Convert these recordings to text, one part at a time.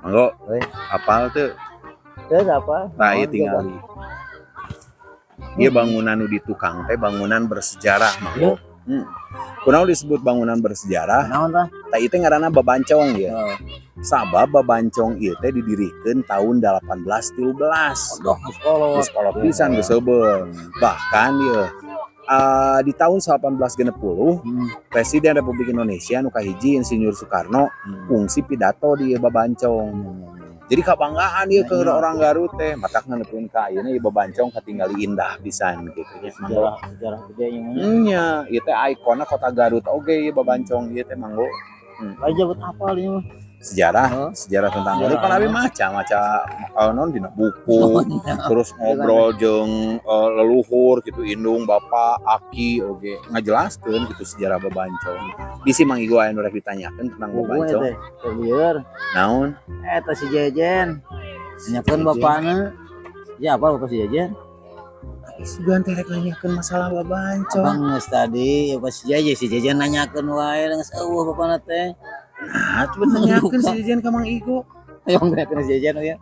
Manggo, Euy. Apal teu? Teu apa? Tah, ieu tingali. Ieu bangunan nu di tukang teh bangunan bersejarah, Manggo. Kunaon disebut bangunan bersejarah? Naon tah? Tah, ieu teh ngaranna Babancong ya. Oh. Sabab Babancong ieu teh didirikeun tahun 1813. Aduh, geus kolot. Geus kolot pisan, geus heubeul. Bahkan ieu di tahun 1860 Presiden Republik Indonesia nu kahiji, Insinyur Soekarno, kungsi pidato di ieu Babancong. Jadi kabanggaan ieu ke orang Garut teh, matak nepikeun ka ayeuna ieu Babancong katingali indah pisan gitu nya. Sejarah sejarah gede yang mana? Nya, ieu teh ikonna kota Garut oge ieu Babancong ieu teh, Manggo. Lain jabut apal ini mah. Sejarah, Huh? sejarah tentang Garut Sejarah. Kan abi maca maca non dina buku, terus ngobrol jeung leluhur gitu, indung, bapak, aki oge ngajelaskeun gitu sejarah Babancong. Bisi Mang Igo aya nu rek ditanyakeun tentang Buku Babancong. Teh. Teh lieur. Naon? Eta si Jejen. Nanyakeun Jejen. Bapakna. Ya apa bapak si Jejen? Sugan teh rek nanyakeun masalah Babancong. Abang geus tadi ya pas si Jejen, si Jejen nanyakeun wae geus euweuh bapakna teh. Nah, coba nanyakeun si Jejen ka Mang Igo. Ayo nanyakeun si Jejen ya.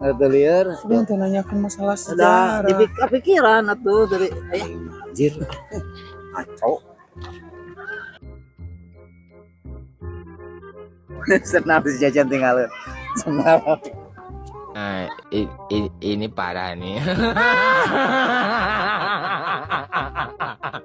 Ngerti lieur. Sugan teh nanyakeun masalah Udah sejarah. Kepikiran atuh dari Anjir. Ngaco. Senang si Jejen tinggal. Senang. Nah, ini parah nih.